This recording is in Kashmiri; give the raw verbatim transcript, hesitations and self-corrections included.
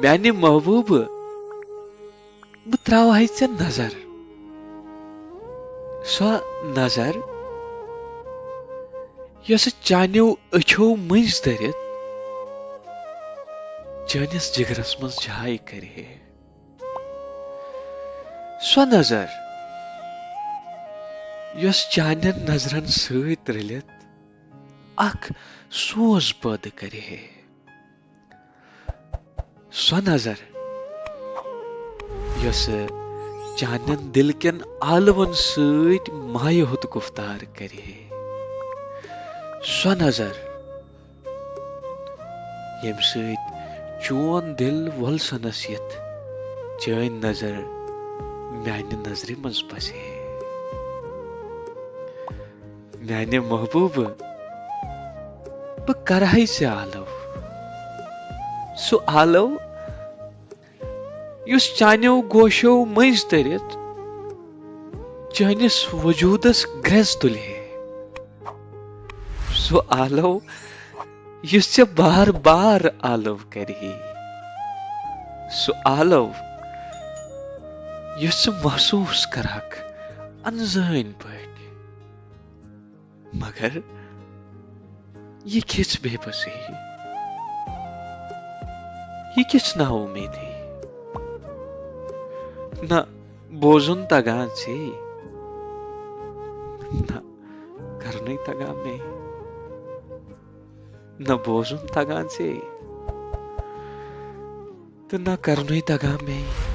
میانہِ محبوبہٕ، بہٕ تراوہے ژےٚ نظر، سۄ نظر یۄسہٕ چانیو أچھو مٔنٛزۍ دٔرِتھ چٲنِس جگرس منٛز جاے کرِ ہے۔ سۄ نظر یۄس چانٮ۪ن نظرن سۭتۍ رٔلِتھ اکھ سوز پٲدٕ کرِ ہے۔ سۄ نظر یۄسہٕ چانٮ۪ن دِل کٮ۪ن آلون سۭتۍ مایہِ ہُنٛد گُفتار کرِ ہے۔ سۄ نظر ییٚمہِ سۭتۍ چون دِل وۄلسنس یِتھ چٲنۍ نظر میانہِ نظرِ منٛز بسہِ ہے۔ میانہِ محبوبہٕ، بہٕ کرہے ژےٚ آلو، سُہ آلو یُس چانیو گوشو مٔنٛزۍ تٔرِتھ چٲنِس وجوٗدس گرٛٮ۪ز تُلہِ ہے۔ سُہ آلو یُس ژےٚ بار بار آلو کرِ ہے۔ سُہ آلو یُس ژٕ محسوٗس کرکھ انزٲنۍ پٲٹھۍ۔ مگر یہِ کِژھ بے بسی، یہِ کِژھ نا اُمیدی۔ نہ بوزُن تگان ژے، نہ کرنُے تگان مے، نہ بوزُن تگان ژے، تہٕ نہ کرنُے تگان مے۔